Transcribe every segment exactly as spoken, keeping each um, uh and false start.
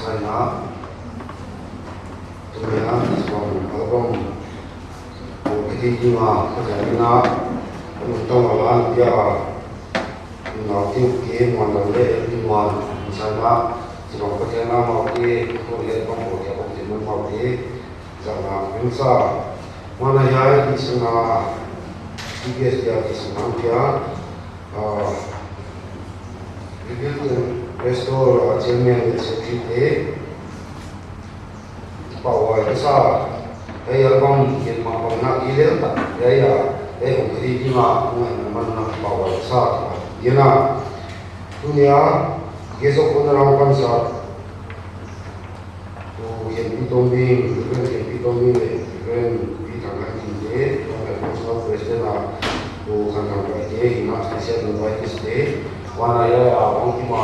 China, tuni a, Islam album, ko kiti dinga, ko janina, ko tawng a lan dia, nau tiu ke, muan lam le, ni muan, China, Islam ko janina mau ke, ko le bang ko ke, ko tin mau ke, jana, min sa, mana ya, isna, T B S dia, isna dia, Ah, Rebuild and Restore, ah, Chairman and Secretary te, pawai ka sa, hiai album gen mah bang na i lel ta, hiai a, hiai hong kiri ding a, ngai na man na pawai ka sa, hiai na, tuni a, guest of honor a hong pan sa, Tu Khenpi Tongbing, Reverend Khenpi Tongbing leh Reverend Pi Thang Khan Tin te, huan a Council President a, Tu Khan Thang Pai te, hina special invitees te, huan a hiai a, huan kima,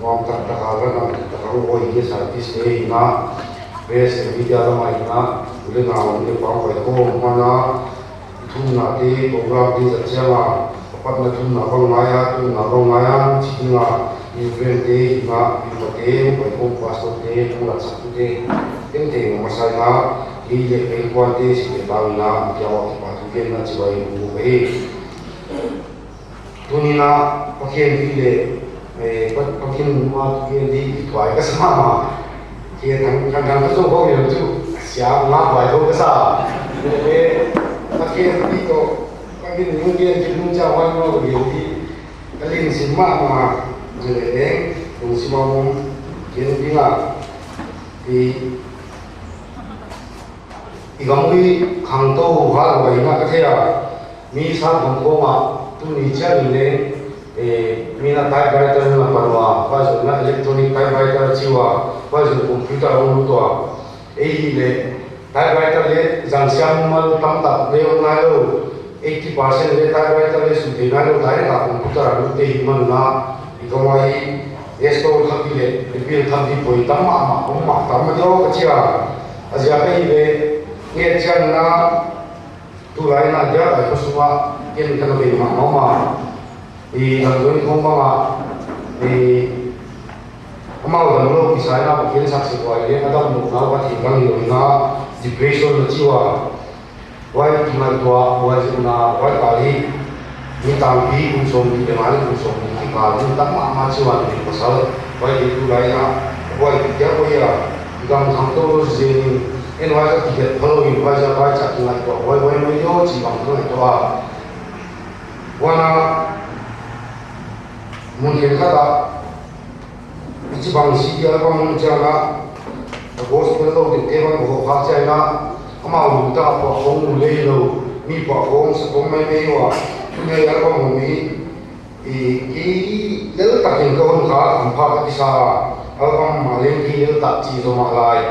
huan tak tak a, huan tak tak a, huan hina scientist te, hina, press and media lam a hina, u leh nau, u leh pa, huai ko, huan a, Thumna te program te zat chiang a, a patna thumna bang ngai a, thumna bang ngai a, chi ding a, Reverend te, hina, Reverend te, Pai Kong Pastor te, Tung Lat Sak te, tengteng a masa in a, i leh pengkuan te, si te tang in a, kia wa kipa thu gen na chi bai u ve. Tuni in a, Pathian pi leh, eh, Pa-, Pathian ma thu gen di, i tuai ka sa ma. Kia thang, thang, thang ka zong ko gen chu, sia nga tuai ko ka sa. Eh, Pathian pi to, Pathian ning gen ki nung cha wan ma ko gen di, ka ling sim ma ma, je le leng, tung sim ma mum, gen di nga. I, i gam ui khang to hal wai na ka thei a. Mi sang khong khong a, tuni chiang in leng, eh, mi na typewriter na pan ua, huai zoh na electronic typewriter chi ua, huai zoh computer hong lut ua. Ei hi leh, typewriter leh zang siam mal tam tak leh hong nai lou, eighty percent leh typewriter leh sum thei nai lou, direct a computer a lut te hi man na, i ka mai, restore khat di leh, rebuild khat di poi tam mahmah, om mah tam mah di aw ka chi a. A ziak ahi leh, nge chiang na, Tulai in a dia ai khosung a ken ka na bei mahmah. I damdawi khong bang a, i amau damlou kisai in a Pathian sak sek ua i leh a damlouhna uh Pathian bang hilou in a depression na chi ua. Huai kingaihtuah, huai zikna, huai kal hi mi tampi kum sawmnih leh nga leh kum sawmnih kikal in tam mahmah chi ua, ni pasal. Huai hi tulai in a, huai kia huai a, i gam khangtou lou zen in, en huai ka kihiat phalou in huai ziak huai chiah kingaihtuah huai huai mai di aw chih bang ka ngaihtuah a. Huan a, mun khenkhat ah, hichibang C D album hong chiang a, gospel lou deuh te bang ka hawh khak chiang a, amau lungtang a puahkhawng mu leh hilou, mi puahkhawng sa khawng maimai ua, tuni a album hong hi, i, i lel takin ka hon kha, hampha ka kisa, album mah leng i lel tak chi zaw mah lai.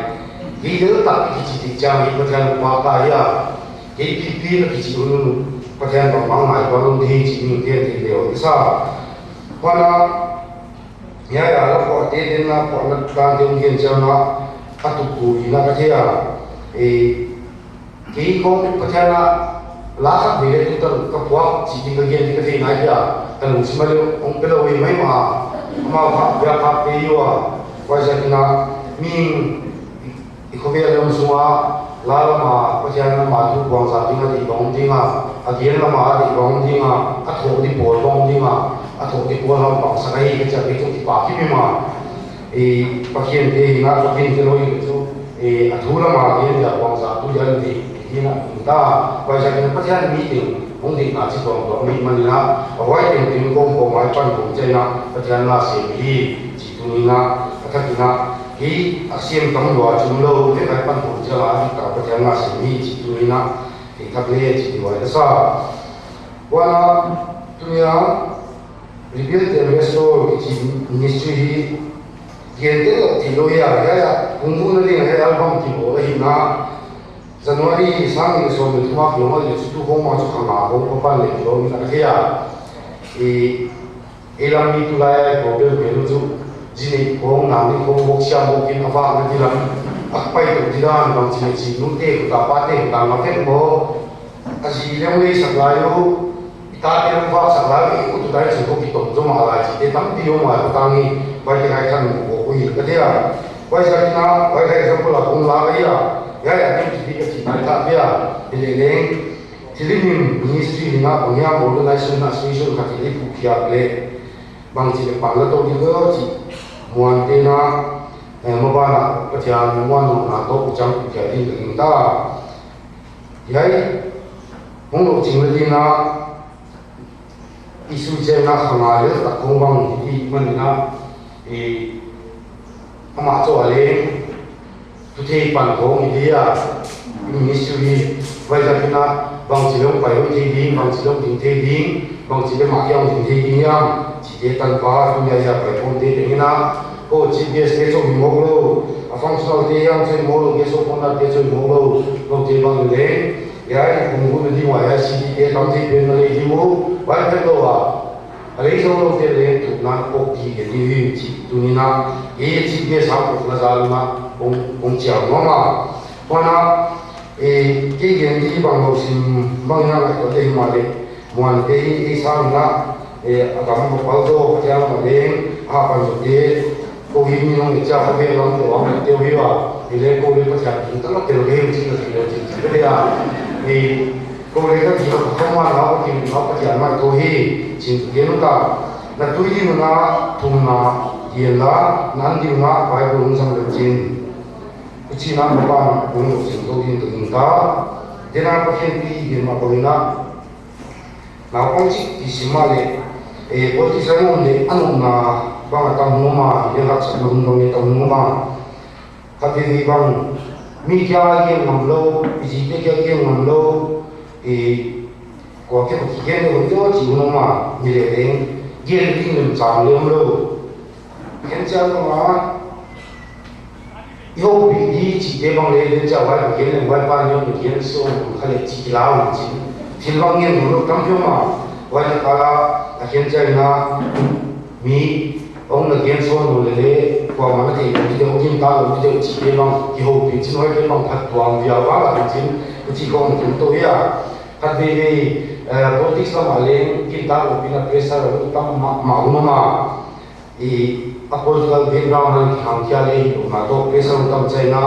I lel tak i kichi chih chiang hi Pathian upa ka hi a. Kei pipi na kichi hun un, Pathian bang bang ngai pa lum di chih ning te te leh hon sa. Huan a, hiai a la puah te den na puah na tan te hong gen chiang a, a tuk ku i na ka thei a. E, kei khong Pathian a, la khat vei leh tu tan ka puak chih ding ka gen di ka thei nai dia, ka lungsim a leh hong pelou hi maimah. Amau kha, bia kha pe ua, huai ziak in a, mi I khovel lam sung a, la lam a, Pathian lam a thu kuang zak ding a deih bang om ding a, a gen lam a deih bang om ding a, a thawh di pawl bang om ding a, a thawh di pawl lam bang sak ahi ka chiah kei chu kipak hi mah. I Pathian te hi na, Pathian te lou hi chu, i a thu lam a gen dia kuang zak tu dia deih, hi na, ta, huai ziak in Pathian mi teng, hong deihna chi tuamtuam mi man in a, a huai tengteng kawmkawm a i pan kawm chiang a, Pathian na sem hi, chi tuni in a, a thak in a, Hi a siam tam lua chum lou, vek a pan pum chiang a, hi ta Pathian na sem hi chih tuni in a, hi thak le chih di huai ka sa. Huan a, tuni a, Rebuild and Restore kichi ministry hi, gen te lou ti lou hia, hia, hia, hong mu na ding a hia album kibawl ahi na, January sang nih leh sawm leh thum a kilawm a leh chu tu khong ma chu kha nga khong khong pan leh kilawm in a ka thei a. I, Ei lam mi tulai a problem pen chu, zi neih khong, nau neih khong, bawk siam bawk in a vak na di lam, a pai tou di dan, bangchi neih chi, nu te khut a, pa te khut a, nga vek maw, a zi leng lei sak lai uh, i ta te leng vak sak lai uh, i khut u tai chu khong kitom zaw mah lai chi te tampi om a, khut a ngi, pai te ngai khan mu bawk uh hi ka thei a. Huaiziakin a, huai kha example a kong la ka hi a, hiai a ding kichi ka chih nai kha pia, hileleng, thil i nim ministry in a, bang hiam organization, association khat in i phukhia leh, bangchi leh pan la tou ding ka chih, muante'n a, eh, maban a, Pathian muanhuai na toh uchang phukhia ding ka gingta. Hiai, hong louching leh ding a, issue chiang a kha ngal leh tak kong bang hi manin a, i, amah chauh a leng, tu thei pan kong hi dia, ministry hi, huaiziakin a, bangchi leh pai thei ding, bangchi leh ding thei ding, bangchi leh mah kiang ding thei ding hiam, chihte tanpha, tu hiai a pai khawmte tengin a, ko chief guest te chauh hi mawk lou, a functional te hiam chauh hi mawk lou, guest of honor te chauh hi mawk lou, noute bang leng, hiai, kong bu na ding uah hiai C D te tam thei pen na lei ding uh, huai phet lou a. A lei zou loute leng thumna kawk di ke di hi chih tuni'n a, hiai chih bia sa kawkna zal in a, kong, kong chiang nuam a. Huan a, eh, kei gen di bang lou sim bang in a ngaihtuah deuh mahleh, muante hi, eh, sang in a, eh, a gam va pal zaw, Pathian lam a leng, a pan zaw te, ko hi mi nong i chia ko ve lam te wang te hi a, i le ko le Pathian ding ta la tel ve chih ka chih le chih chih ka dia. I ko le ka chih ka khong wan na ko kin na Pathian mai to hi, chin ke nu ta. Na tui ding na thumna ding la, nan ding na Bible hong sam le chin. Ku chih na ma ban hong lo sim to ding to ding ta. Dena Pathian pi ding ma ko na. Naupang chik kisim mahleh, eh, politics a om leh a nopna bang a tam hong om a, i le haksatna hun bang a tam hong om a. Khatvei bang, mi kia gen ngam lou, i zite kia gen ngam lou, eh, kua kia kigen lou, kua chih hun om a, mi le leng, gen ding lem chang lem lou. Gen chiang lou a, i houpih di chihte bang leh, gen chiang huai gen leh huai pa ni hon gen so kha leh chih kila un chin. Thil bang ngen lou tampi om a, huai na kala a gen chiang na mi hong na gen so lou leh leh, kuamah na thei lou di deuh, gintak lou di deuh chihte bang kihoupih chin huaite bang phattuam viau va la chin, chih kong tung to hia. Khatvei vei, eh, politics lam a leng, gintak lou pina pressure lou tam mah, mah om a. I, a political background hang, hang kia le hi lou na toh, pressure tam chiang na,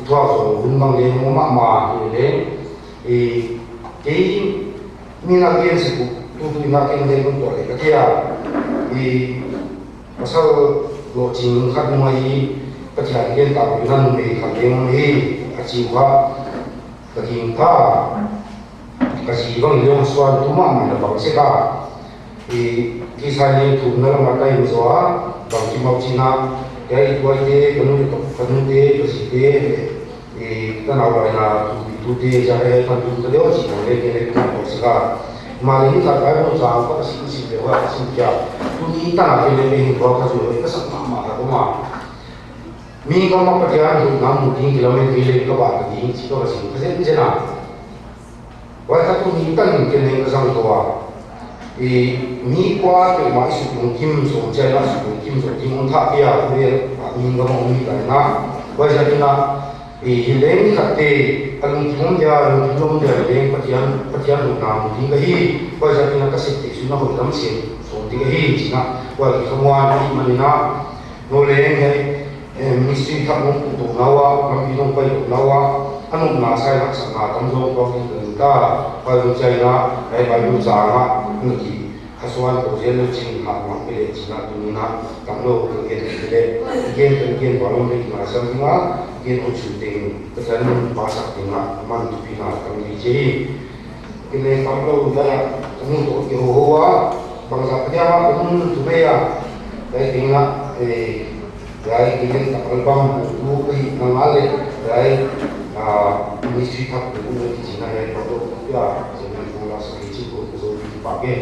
thuak zaw hun bang le, mo ma ma, hi le, i, kei, mi na kien si ku, tu tu na kien le kun to le ka kia. I, pasal lo ching khat mo i, Pathian kien ta ko na numei khat le mo hi, a chi wa, ka ging ta. Ka zi bang leng suan tu mahmah na bang sek a. I, kisai ni thumna lam a tai mi zaw a, bangkim a chih na, hiai tuaite, ka nu, ka nute, ka zite, i, ka nau lai na, tu, tute, zia hiai kan tu ka deuh chih bang leng, leng kan bang sek a. Mahleh ni khat Bible chang ka sim sim le wa ka sim kia. Tuni tan a ke le, leng hin ka zui ka sak mahmah ka ko ma. Mi ka ma Pathian huhna mu ding kilamen kei leng ka ba ka ding chih ka sim ka zen zen a. Huai kha tuni tan in ken leng ka zang tou a. I, mi kua peuhmah i suk lungkim zaw chiang a, suk lungkim zaw ding hong thah pia, vel a mi ka mong mi lai na. Huaiziakin a, i, hi leng khatte, a lungkim om dia, lungkim om dia leng Pathian, Pathian huhna mu ding ka hi. Huaiziakin a ka sep te su na hoi dam siam sawm ding ka hi, chih na. Huai kha muan ahihmanin a. Nou leng hiai, eh, ministry thak nong phutuahna ua, lampi nong paituahna ua, a nopna sai haksatna tam zaw kua kin ka ta, Bible chiang a, hiai Bible chang a, na ki, kha suan ko zel lou chin ha mang pe le chih na tuni na, tam lou ka gen pe le, gen pe gen ba lou le na sam ding a, gen ko chu teng, ka chan pa sak ding a, man thupi na tam di che. Kile tam lou da la, ka nu toh kiho ho a, bangzah ka diam a, ka nu nu tu mei a, dai ding a, eh, dai ding a, album bu tu ka hi na ngal le, dai, ah, ministry thak bu bu ki chi na he, ka toh ya, chen na ko la sa ki chi ko ko zo ki pa ke.